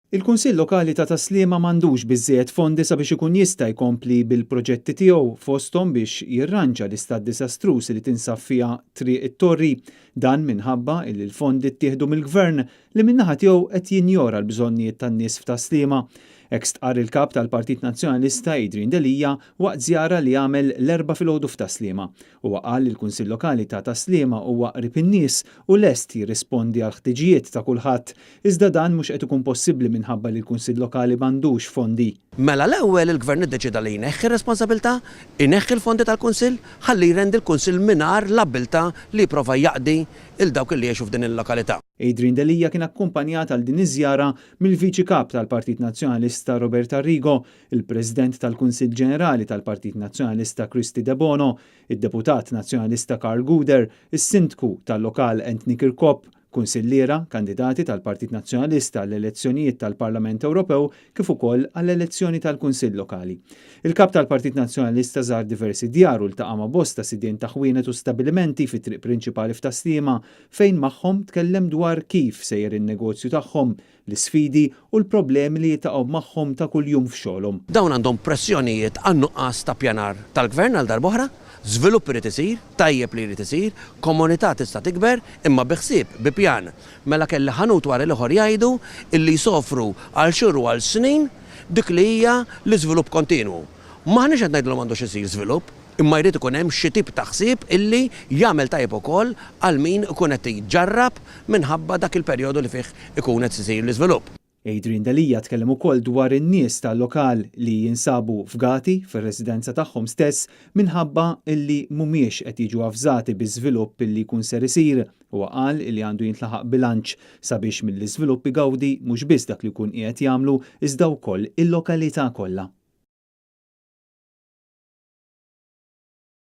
Il-Kunsill Lokali ta' Tas-Sliema m'għandux biżżejjed fondi sabiex ikun jista' jkompli bil-proġetti tiegħu fosthom biex jirranġa l-istat diżastruż li tinsab fiha Triq it-Torri. Dan minħabba illi l-fondi ttieħdu mill-Gvern li min-naħa tiegħu qed jinjora l-bżonnijiet tan-nies f'Tas-Sliema. Hekk stqarr il-Kap tal-Partit Nazzjonalista Adrian Delia waqt żjara li għamel l-Erbgħa filgħodu f'Tas-Sliema. Huwa qal li l-Kunsill Lokali ta' Tas-Sliema huwa qrib in-nies u lest jirrispondi għall-ħtiġijiet ta' kulħadd, iżda dan mhux qed ikun possibbli minħabba li l-Kunsill Lokali m'għandux fondi. Mela l-ewwel il-Gvern iddeċieda li jneħħi r-responsabilità, ineħħi l-fondi tal-Kunsill, ħalli jrendi l-Kunsill mingħajr l-abbiltà li jipprova jaqdi 'l dawk li jgħixu f'din il-lokalità. Adrian Delia kien akkumpanjat għal din iż-żjara mill-Viċi Kap tal-Partit Nazzjonalista Robert Arrigo, il-President tal-Kunsill Ġenerali tal-Partit Nazzjonalista Kristy Debono, id-Deputat Nazzjonalista Karl Gouder, is-Sindku tal-lokal Anthony Kirkop, kunsilliera, kandidati tal-Partit Nazzjonalista għall-elezzjonijiet tal-Parlament Ewropew kif ukoll għall-elezzjoni tal-Kunsill Lokali. Il-Kap tal-Partit Nazzjonalista żar diversi djar u ltaqa' ma' bosta sidien ta' ħwienet u stabilimenti fit-triq prinċipali f'Tas-Sliema fejn magħhom tkellem dwar kif sejjer in-negozju tagħhom, l-isfidi u l-problemi li jiltaqgħu magħhom ta' kuljum f'xogħolhom. Dawn għandhom pressjonijiet għan-nuqqas ta' ppjanar tal-Gvern għal darb'oħra. Żvilupp irid isir, tajjeb li jrid isir, komunità tista' tikber, imma bi ħsieb, bi pjan. Mela kelli ħanut wara l-ieħor jgħidu illi jsofru għal xhur u għal snin dik li hija l-iżvilupp kontinwu. M'aħniex qed ngħidulhom m'għandux isir żvilupp, imma jrid ikun hemm xi tip ta' ħsieb illi jagħmel tajjeb ukoll għal min ikun qed jġarrab minħabba dak il-perjodu li fih ikun qed isir l-iżvilupp. Adrian Delia tkellem ukoll dwar in-nies tal-lokal li jinsabu fgati fir-residenza tagħhom stess minħabba illi mhumiex qed jiġu avżati bi żvilupp illi jkun ser isir. Huwa qal illi għandu jintlaħaq bilanċ sabiex mill-iżvilupp igawdi mhux biss dak li jkun qiegħed jagħmlu iżda wkoll il-lokalità kollha.